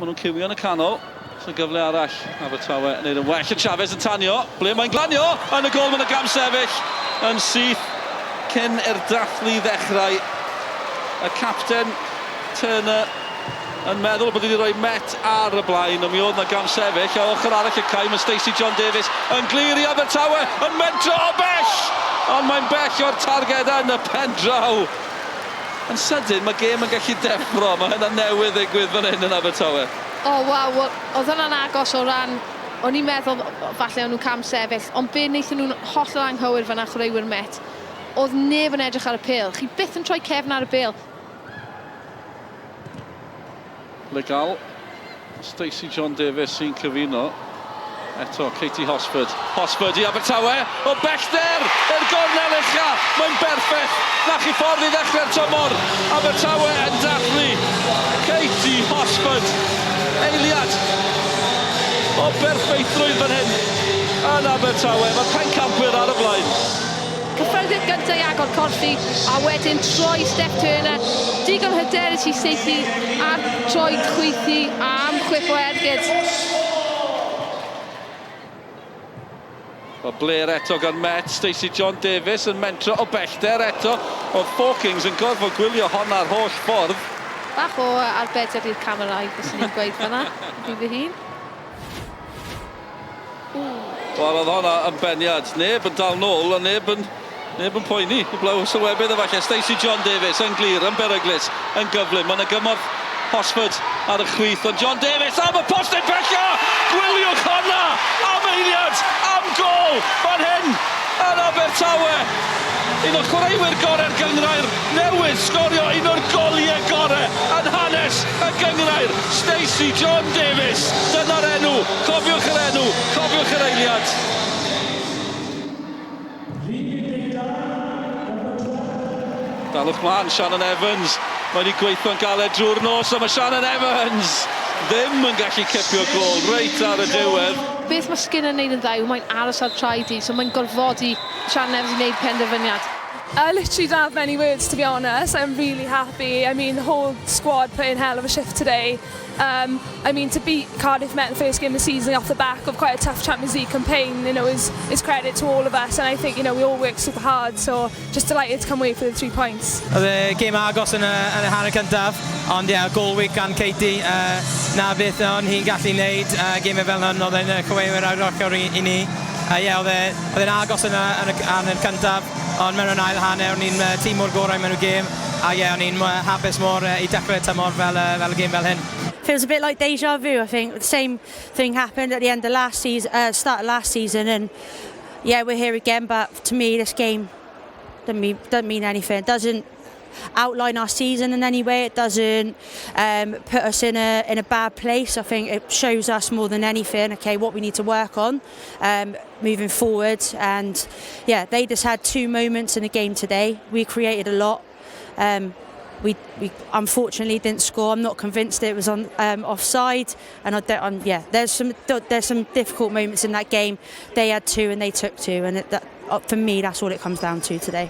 maen nhw'n cywio yn y canol. So gyfle arall, Abertawe yn neud yn well. Y Chavez yn tanio, ble mae'n glanio? Yn y gol, mae'n y gam sefyll yn syth cyn i'r dathlu ddechrau. Y capten Turner yn meddwl bod wedi rhoi Met ar y blaen, ond mi oedd yna gam sefyll. A ochr arall y cae, mae Stacey John Davies yn glir i Abertawe, yn mentro o bell! Ond mae'n bell o'r targed yn y pen draw. Yn sydyn, mae gêm yn gallu deffro. Mae hynna newydd ddigwydd fan hyn yn Abertawe. O, waw, wel, oedd hwnna'n agos o ran... O'n i'n meddwl falle o'n nhw'n cam sefyll, ond be wnaethon nhw'n hollol anghywir fan'na, chwaraewyr Met, oedd neb yn edrych ar y pêl. Chi byth yn troi cefn ar y bêl. Legal. Stacey John Davies sy'n cyfuno. Eto, Katie Hosford. Hosford i Abertawe. O bellter! I'r gornel ucha! Mae'n berffaith! Na chi ffordd i ddechrau'r tymor! Abertawe yn dathlu. Katie Hosford. Eiliad o berffeithrwydd fan hyn yn Abertawe. Mae'r pencampwyr ar y blaen. Cyffyrddiad gyntaf i agor corffi a wedyn troi Steph Turner. Digon hyderus i saethu ar troed chwythu am chwip o ergyd. Mae Blair eto gan Met, Stacey John Davies yn mentro o bellter eto. Oedd Four Kings yn gorfod gwylio honna'r holl ffordd. Bach o arbediad i'r camerâu, fyswn i'n gweud fan'na, fi fy hun. Wel, oedd honna yn beniad. Neb yn dal nôl, a neb yn, neb yn poeni. I blew sylwebydd efallai. Stacey John Davies yn glir, yn beryglus, yn gyflym. Mae yna gymorth Hosford ar y chwith, ond John Davies am y postyn pella! Gwyliwch honna! Am eiliad! Am gol! Fan hyn, yn Abertawe! Un o chwaraewyr gorau'r gynghrair newydd sgorio un o'r goliau gorau yn hanes y gynghrair, Stacey John Davies! Dyna'r enw, cofiwch yr enw, cofiwch yr eiliad. Dalwch mlaen, Shannon Evans. Mae wedi gweithio'n galed drwy'r nos, a mae Shannon Evans ddim yn gallu cipio gôl reit ar y diwedd. Beth mae Skinner yn neud yn dda yw mae'n aros ar traed hi, so mae'n gorfodi Shannon Evans i wneud penderfyniad. I literally don't have many words to be honest. I'm really happy. I mean, the whole squad put in hell of a shift today. I mean, to beat Cardiff Met in the first game of the season off the back of quite a tough Champions League campaign, you know, is credit to all of us. And I think, we all worked super hard, so just delighted to come away for the 3 points. Oedd y gêm agos yn y hanner cyntaf, ond ie, yeah, gol wych gan Katie. Na beth o'n hi'n gallu wneud, gemau fel hyn, oedd e'n chwaraewyr arwrachawr i ni. Ie, yeah, oedd e'n agos yn y hanner cyntaf, ond mewn yn ail hanner, o'n i'n tîm o'r gorau mewn y gêm, a ie, yeah, o'n i'n hapus mor i dechrau tymor fel y gêm fel hyn. Feels a bit like deja vu, I think. The same thing happened at the end of last season, start of last season, and yeah, we're here again. But to me, this game doesn't mean anything. It doesn't outline our season in any way. It doesn't put us in a bad place. I think it shows us more than anything, okay, what we need to work on moving forward. And yeah, they just had two moments in the game today. We created a lot. We unfortunately didn't score. I'm not convinced it was on offside, and I don't. Yeah, there's some difficult moments in that game. They had two and they took two, and for me, that's all it comes down to today.